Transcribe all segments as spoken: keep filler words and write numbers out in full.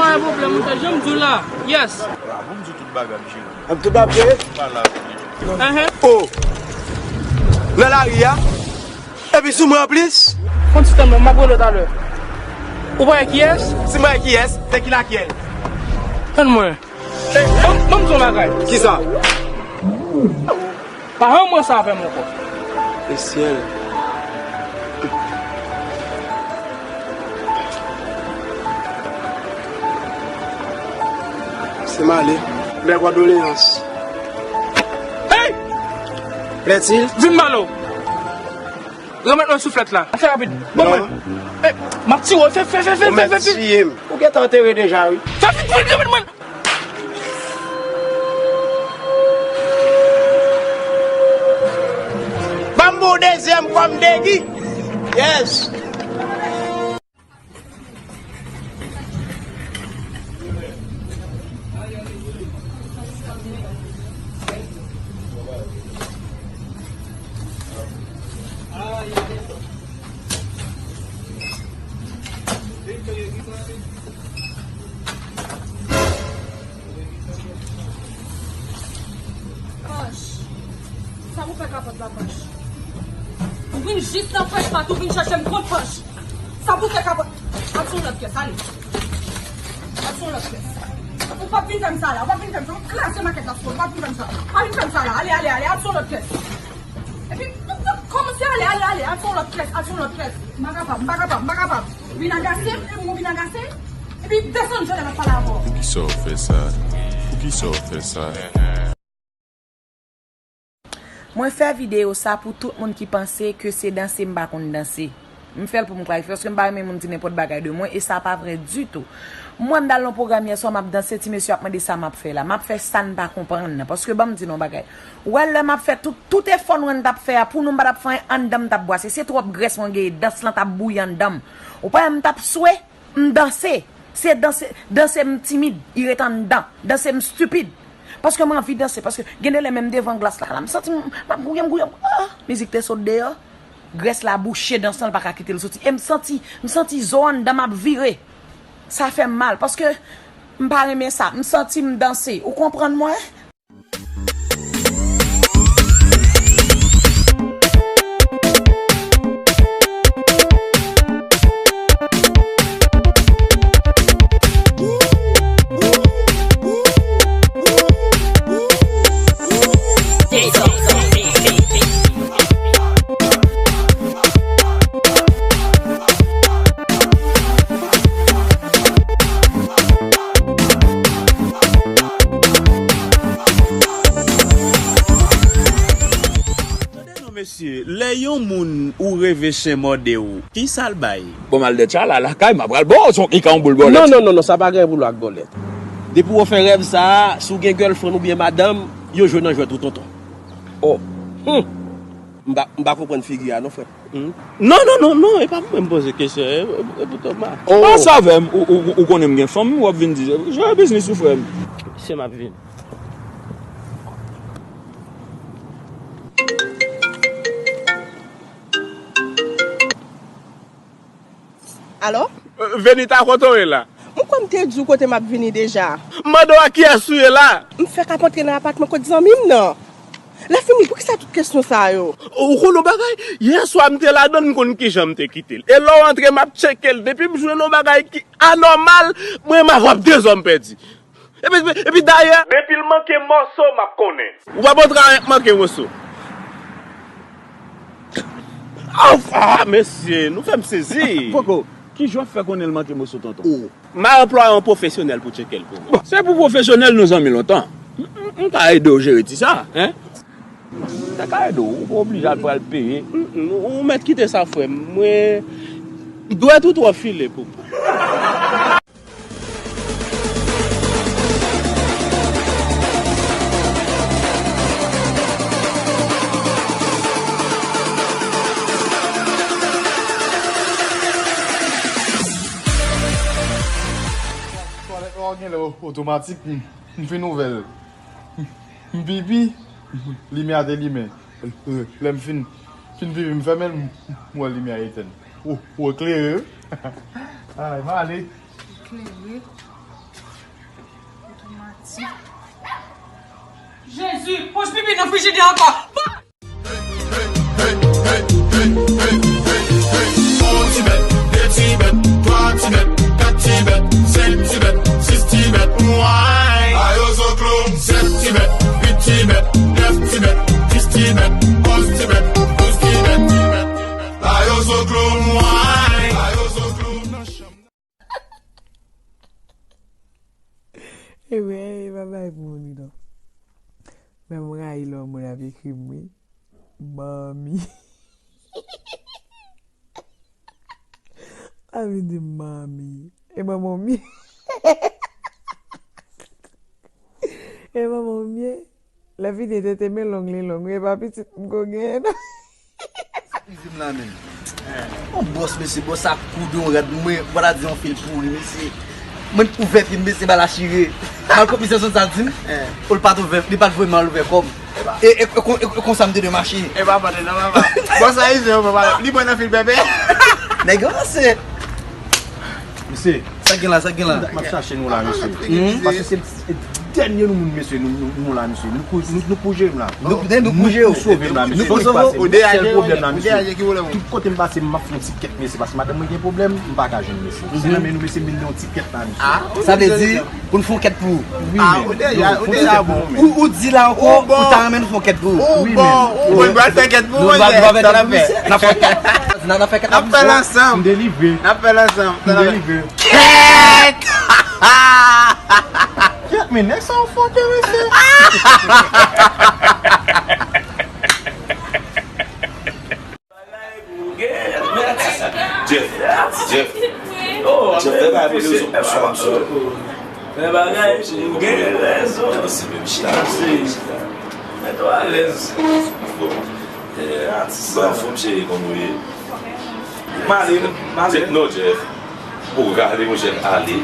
Pa gen pwoblèm, monchè, jan m di w la. Yes. Bon, m di w tout bagay ap jere. Ap tout ap jere? M pale avè w deja. Enhen. Oh! Nan lari a? Epi sou mwen anplis? Fon ti tann mwen, m ap rele w talè. Ou pa wè kiyès? Si m pa wè kiyès, se ki lakyèl? Tann mwen. Ey, ban m, ban m di w yon bagay. Kisa? Pa janm wè sa avè m ankò. Lesyèl. Se m ale. Bèl kondoleyans. Hey! Lètil. Vin malo. Remèt mwen souflèt la. Fè rapid. Ban mwen. Ey, m ap tiye w. Fè, fè, fè, fè, fè, fè. Ou mèt tiye m. Ou gentan antere deja, wi. Fè vit, vit, remèt mwen. Ban m bon dezyèm kòm degi. Yes. Panch. Sa pou fè kapòt la, Panch? Ou vin jis nan Fresh Mart, ou vin chèche m kont Panch. Sa pou fè kapòt? Al sou lòt pyès, ale. Al sou lòt pyès. Ou p ap vin fè m sa la, ou p ap vin fè m sa. M ap kraze makèt la sou ou, ou p ap vin fè m sa. Pa vin fè m sa la, ale, ale, ale, al sou lòt pyès. Epi, kòmanse ale, ale, ale, al sou lòt pyès, al sou lòt pyès. M pa kapab, m pa kapab, m pa kapab. Vin agase m, epi w vin agase m, epi desann jodi a m ap pale avè w. Poukisa w fè sa? Poukisa w fè sa? Mwen fè videyo sa pou tout moun ki panse ke se danse m pa konn danse. M fè l pou m klarifye, paske m pa renmen moun di nenpòt bagay de mwen, e sa pa vrè ditou. Mwen, m t al nan pwogram yèswa, m ap danse, ti mesye ap mande sa m ap fè la. M ap fè sa n pa konprann nan, paske ban m di nou yon bagay. Ou wè lè m ap fè tout, tout efò nou wè n t ap fè a, pou nou m pa t ap fè anyen, anndan m t ap bwase. Se twòp grès mwen genyen, dans lan t ap bouyi anndan m. Ou pa wè m t ap swe? M danse. Se danse, danse m timid, li ret anndan. Danse m stipid. Paske m anvi danse, paske gen de lè menm devan glas la, la, m santi m, m ap gouye, m gouye, ah, mizik te sot deyò. Grès la bouche dans lan, l pa ka kite l soti. E m santi, m santi zo anndan m ap vire. Sa fè m mal, paske m pa renmen sa. M santi m danse. Ou konprann mwen? Tande non, mesye, lè yon moun ou reve chen mòde w, ki sa l bay? Bon, m al dètcha la, lakay, m ap pral ba w, se yon kika, yon boul bòlèt. Non, non, non, non, sa pa gen pou l ak bòlèt. Depi w fè rèv sa a, si w gen girlfriend oubyen madanm, yo jwe nan jwèt ou, tonton. Oh. Hmm. M pa, m pa konprann figi a, non, frè. Hmm. Non, non, non, non, e pa pou mwen m poze kesyon, e, e, e pou Toma. Oh. Pase avè m, ou, ou, ou konnen m gen fanm, w ap vin di, jere biznis ou, frè m. Se m ap vin. Alo? Euh, Venita, kote w ye la? M kwè m te di w kote m ap vini deja. M mande w a kiyès ou ye la? M fèk ap antre nan apatman kot zanmi m nan. Lè fini, poukisa tout kesyon sa yo? Ou konn yon bagay? Yè swa m te ladan l, m konn kijan m te kite l. E lè w antre, m ap tcheke l. Depi m jwenn yon bagay ki anòmal, mwen menm avè w ap de zòn pèdi. Epi, epi, epi dayè, depi l manke mòso, m ap konnen. Ou pa bon travay ak manke mòso. Ah, ah, mesye, nou fè m sezi. Poko, kijan w ap fè konnen l manke mòso, tonton? Oh. M a anplwaye yon pwofesyonèl pou tcheke l pou mwen. Bon, se pou pwofesyonèl nou zanmi lontan. M, m, m ka ede w jere ti sa, en? M ta ka ede w, ou pa oblije al pral peye. Mm, mm, ou mèt kite sa, frè m. Mwen, dwèt ou twò file pou mwen. Twalèt la genlè otomatik, m, m fin ouvè l. M pipi, limyè a te limen. Lè m fin, fin pipi, m fèmen l, m wè limyè a etèn. Ou, ou eklere, wi. Ay, m ale. Eklere. Jezi, pòch pipi nan frijidè ankò. Yon ti bèt, de ti bèt, twa ti bèt, kat ti bèt, senk ti bèt, sis ti bèt, mway. Ayo zoklo, sèt ti bèt, uit ti bèt, nèf ti bèt, dis ti bèt, onz ti bèt, douz ti bèt. Ayo zoklo, mway. Ayo zoklo. Ebyen, e pa bagay pou moun wi non. Men m rayi lè yon moun ap ekri m wi. Manmi. Pa vin di m manmi. E manman w m ye? E manman w m ye? Lè fini tete men long li long wi, e pa pitit m ko genyen non. Sa ki di m la menm? Yon bòs mesye, bòs sa koud yon rad mwen, w pa ta di yon fil pouri mesye. Mwen ouvè pye m mesye, ba la chire. Mal konpli se sa di m. Ou l pa t ouvè, li pa t voye mal ouvè kò m. E, e, e, kon- e, e konsa m te dwe mache. E pa pale non papa. Bòs ayisyen yo papa. Li pran nan fil pèpè. Nèg yo ranse. Mesye, sa k gen la, sa k gen la? M ap chache nou la mesye. Paske se dènye nou moun mesye, nou, nou, nou la mesye. Nou pou, nou, nou pou jere m la. Nou, nou pou jere m. Nou pou sove m la mesye. Nou pou sove w. Sèl pwoblèm la mesye. Tout kote m pase m ap fè yon ti kèt mesye. Paske madanm mwen gen pwoblèm, m pa ka jwenn mesye. Se nan men nou mesye m vin gen yon ti kèt la mesye. Sa vle di, pou n fè yon kèt pou ou. Wi men. Ou, ou di la ankò, ou ta renmen nou fè yon kèt pou ou. Wi men. Ou bon, nou pral fè kèt pou ou. N ap fè kèt. N ap fè kèt. N ap fè l ansanm. M delivre. N ap fè l ansanm. M delivre. Kèt! Kèt, men nèg sa yon fòkè mesye. Jeff, Jeff, Jeff, fè bagay pou nou sou, sou, sou. Fè bagay pou gen rezon. Chita, chita. Mèt ou alèz. Bon, atis la. Anfòm cheri, kòman w ye? M ale, m ale. Jeff, non, Jeff. Ou ka ale, monchè, ale.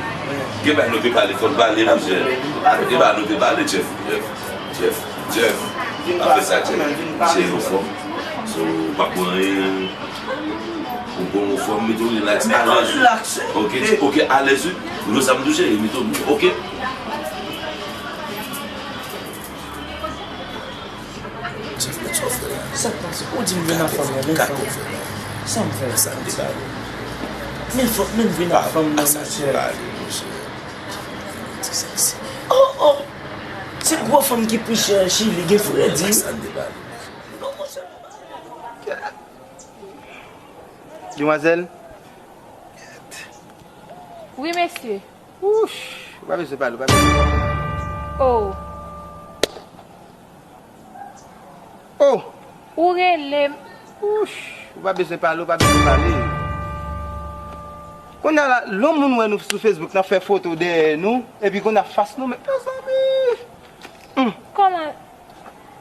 Gen bagay nou te pale, fò n pale, monchè. Gen bagay nou te pale, Jeff, Jeff, Jeff, Jeff. Pa fè sa, Jeff. Cheri, ou anfòm? So, ou pa pran anyen. Ou bon, ou anfòm, mete w relax, alèz. Ok, ok, alèz, wi. Ou wè sa m touche, mete w, ok. Jeff, men sa w fè la? Sa k pase? Ou di m vin anfòm nan, men gad sa w fè la. Sa m fè? Sa m te ba ou. Men fòk men vin anfòm nan, monchè. Sa m te ba ou, monchè. Ti seksi. Oh, oh! Se gwo fanm ki pi chè an Chili, gen fredi. Sa m te ba ou. Non, monchè. Demwazèl? Wi, mesye. Wouch! Ou pa bezwen pale, ou pa bezwen pale. Oh. Oh! Ou rele m. Wouch! Ou pa bezwen pale, ou pa bezwen pale. Kounye a la, lè yon moun wè nou sou Facebook, n ap fè foto dèyè nou, epi kounye a fas nou, men, mezanmi! Kòman?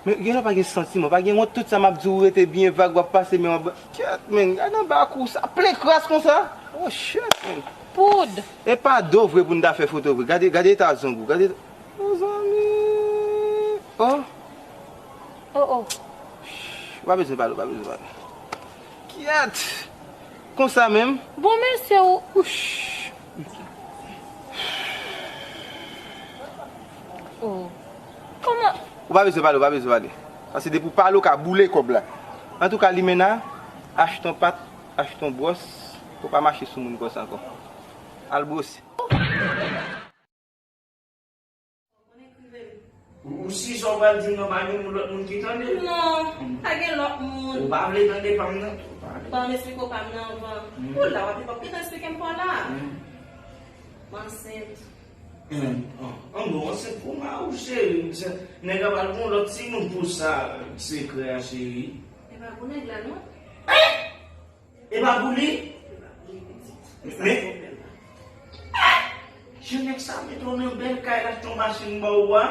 Men, gen lè pa gen santiman, pa gen wont, tout sa m ap di w rete byen vag, w ap pase men w ap, kèt, men, gade anba kou sa, plen kras konsa. Oh, shit, men. Poud. E pa do vre pou n ta fè foto vre. Gade, gade eta zong ou, gade. Mezanmi. Oh. Oh, oh. Ou pa bezwen pale, ou pa bezwen pale. Kèt. Konsa menm. Bon, mesye, ou. Wouch. Oh. Kòman? Ou pa bezwen pale, ou pa bezwen pale. Paske depi w pale, w ka boule kòb la. Antouka, Limena, achte yon pat, achte yon bwòs, pou w pa mache sou moun konsa ankò. Al bwose. Ou, ou si sa w pral di m nan, pa gen moun, lòt moun ki tande? Non, pa gen lòt moun. Ou pa vle tande pa m nan? Ou pa vle. Ban m esplike w pa m nan anvan. Hmm. Ou la, w ap, w ap gentan esplike m pa w la. Hmm. M ansent. Hmm. An, an bon, ansent pou mari w, cheri. Nèg la pral pran lòt timoun pou sa, sekrè a, cheri. E pa pou nèg la, non. E pa pou li? Men, jan nèg sa mete w nan bèl kay la, achte yon machin ba w a.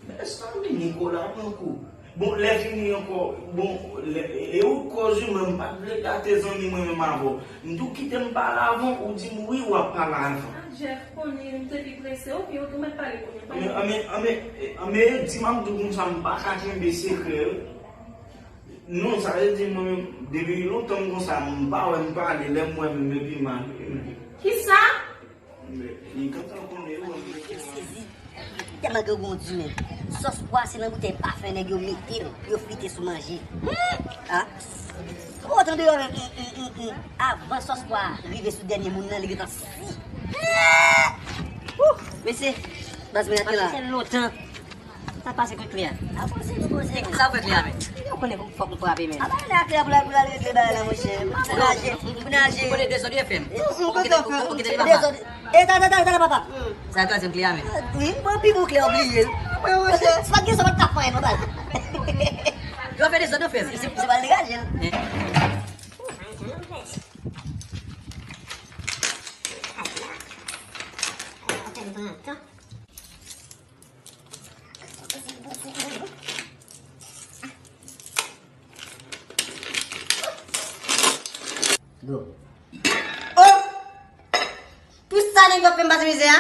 Mezanmi, Nicolas pran kou. Bon, lè vini ankò, bon, lè, e ou koz wi, mwen m pa t vle gate zanmi mwen menm avè w. M di w kite m pale avè w, ou di m wi, w ap pale avè w. Ah, Jeff, konnen m te pi prese, ok, ou mèt pale kounye a. Anben, anben, anben, anben, di m ap di w konsa, m pa ka kenbe sekrè wi. Non, sa vle di mwen menm, depi lontan m konsa, m pa wè m pale, lè m wè m epi m ale. Kisa? M sezi. Tèlman grangou di men. Sòs pwa se nan boutèy pafen nèg yo mete l pou yo frite sou manje. Hmm! Ah. Ou tande yo men. Hmm, hmm, hmm, hmm. Avan sòs pwa rive sou dènye moun nan, li gentan si. Hmm! Ouh! Mesye, baz mwen ate la. Sa fè lontan. Sa pase kout kle a? A, poze nou, poze nou. Sa w fè kle a, men? Yo konnen fòk nou frape, men. A, ba, la kle a pou la, pou la regle bagay la, monchè. Pou naje, pou naje. Ou konnen dezòd yo fè m. Ou kite, ou kite li, papa. Dezòd. E, tande, tande, tande, papa. Sa kraze m kle a, men. Wi, mwen pi bon kle a, ou bliye l. Mwen, monchè, se pa gen sa, pa t ka fè, non, ba. Yo fè dezòd yo fè m. Se, se pa degaje l. Go. Oh! Pou sa nèg yo fè m pase mizè a?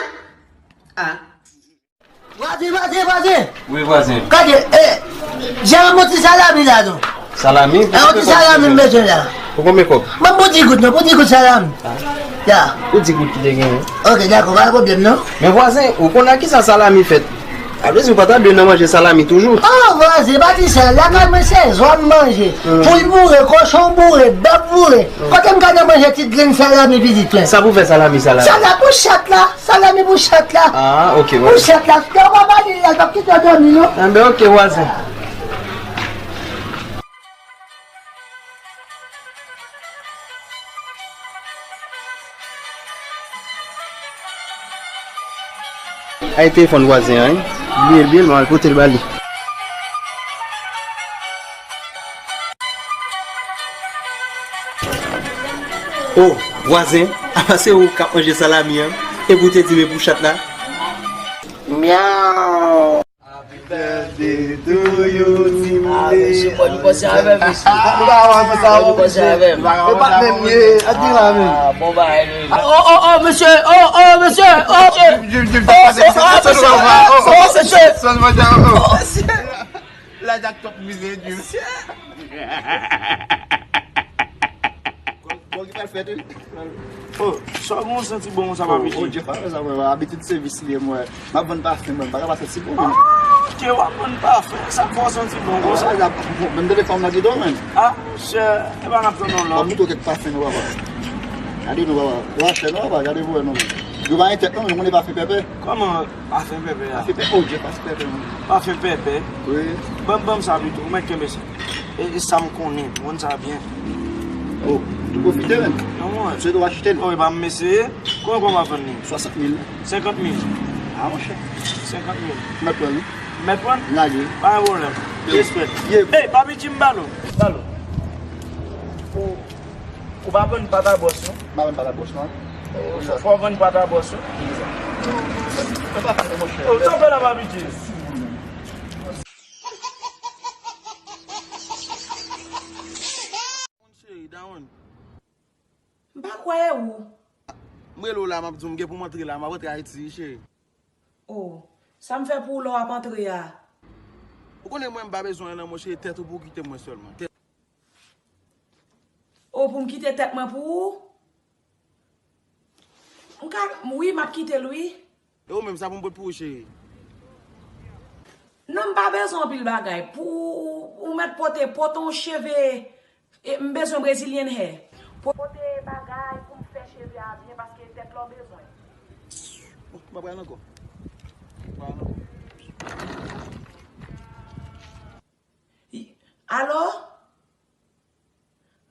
Ah. Vwazen, vwazen, vwazen! Wi, vwazen. Gade, eh, jan yon ti salami la, non. Salami? Yon ti salami m bezwen la. Pou konbyen kòb? Mwen pou di goud, non, pou di goud salami. Ya. Pou di goud ki te genyen. Ok, dakò, pa gen pwoblèm, non. Men vwazen, ou konn ak kisa salami fèt? Sa vle di ou pa ta dwe nan manje salami toujou. Oh, vwazen, pa di sa, lakay mwen se zòn manje. Hmm. Poul boure, kochon boure, bèf boure. Hmm. Kote m ka nan manje ti grenn salami pitit mwen? Sa pou fè salami, salami? Salami pou chat la, salami pou chat la. Ah, ok, vwazen. Pou chat la, yo pa ba li la, l p ap kite w dòmi, non. Enben, ok, vwazen. Ay, telefòn vwazen an, wi. Bliye l, bliye l, mwen al pote l ba li. Oh, vwazen, apa se ou k ap manje salami an, epi ou te di men pou chat la? Myaw. Happy birthday to you, Timoun. Ah, mesye, fò nou panse avè m, mesye. Nou pa wè sa, fò nou panse avè m. E pa t menm ye, a di la menm. Ah, bon bagay, mesye. Ah, oh, oh, oh, mesye, oh, oh, mesye, oh, mesye. Oh, oh, oh, mesye, oh, oh, mesye. Oh, mesye. La jak twòp mize di. Bon, ki pral fèt, wi. Oh, sa bon, santi bon, sa pa, mesye. Oh, Jeff, sa mwen, abitid sèvis li, mwen. M ap vann pafen, mwen, m pa ka pa santi bon, mwen. Ah, ok, w ap vann pafen, sa k fè w santi bon konsa? Ah, bon, menm telefòn nan ki do, men. Ah, monchè, e pa n ap tann non, lò. M ap montre w kèk pafen, nou, papa. Gade nou, papa. Yo achè nou, papa, gade pou wè nou. Yo pa gen tèt, non, men nou konnen pafen pèpè. Kòman? Pafen pèpè a. Pafen pèpè, oh, Jeff, pafen pèpè, man. Pafen pèpè? Wi. Ban, ban m sa pito, ou mèt kenbe sa. E, e sa m konnen, m konn sa byen. Oh, tou pwofite, man. Non, mwen. Sou do achte l. Oh, e pa m eseye. Konbyen kòb w ap vann li? Swasant mil. Senkant mil. Ah, monchè. Senkant mil. Mèt pran, wi. Mèt pran? Lage. Pa gen pwoblèm. Yo. Respè. Ye. Ey, Papi Jim, balo. Balo. Ou pa vann pata bòs, non? M pa vann pata bòs, non. Fò w vann pata bòs, non? Mwen pa vann, monchè. Ou tanpè la, Papi Jim. Cheri, dawonn. M pa kwè ou. M rele w la, m ap di w m gen pou m antre la, m ap antre Ayiti, wi, cheri. Oh, sa m fè pou ou lè w ap antre a? Ou konnen mwen m pa bezwen anyen nan men w, cheri, tèt ou pou w kite mwen sèlman. Tèt Oh, pou m kite tèt mwen pou ou? M ka, wi, m ap kite l, wi. E ou menm, sa pou m pot pou ou, cheri? Non, m pa bezwen anpil bagay. Pou ou, ou mèt pote, pote yon cheve, e, m bezwen Brazilian hair. Po-, pote bagay pou m fè cheve a byen, paske tèt la w bezwen. Bon, m ap pral ankò. M ap pral ankò. I-, alo?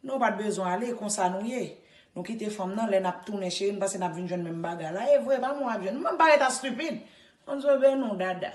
Non, w pa t bezwen ale, konsa nou ye. Nou kite fanm nan, lè n ap tounen, cheri, m panse n ap vin jwenn menm bagay la. E vre, pa mwen w ap jwenn. Mwen m pa ret a stupid. Konn sove nou, dada.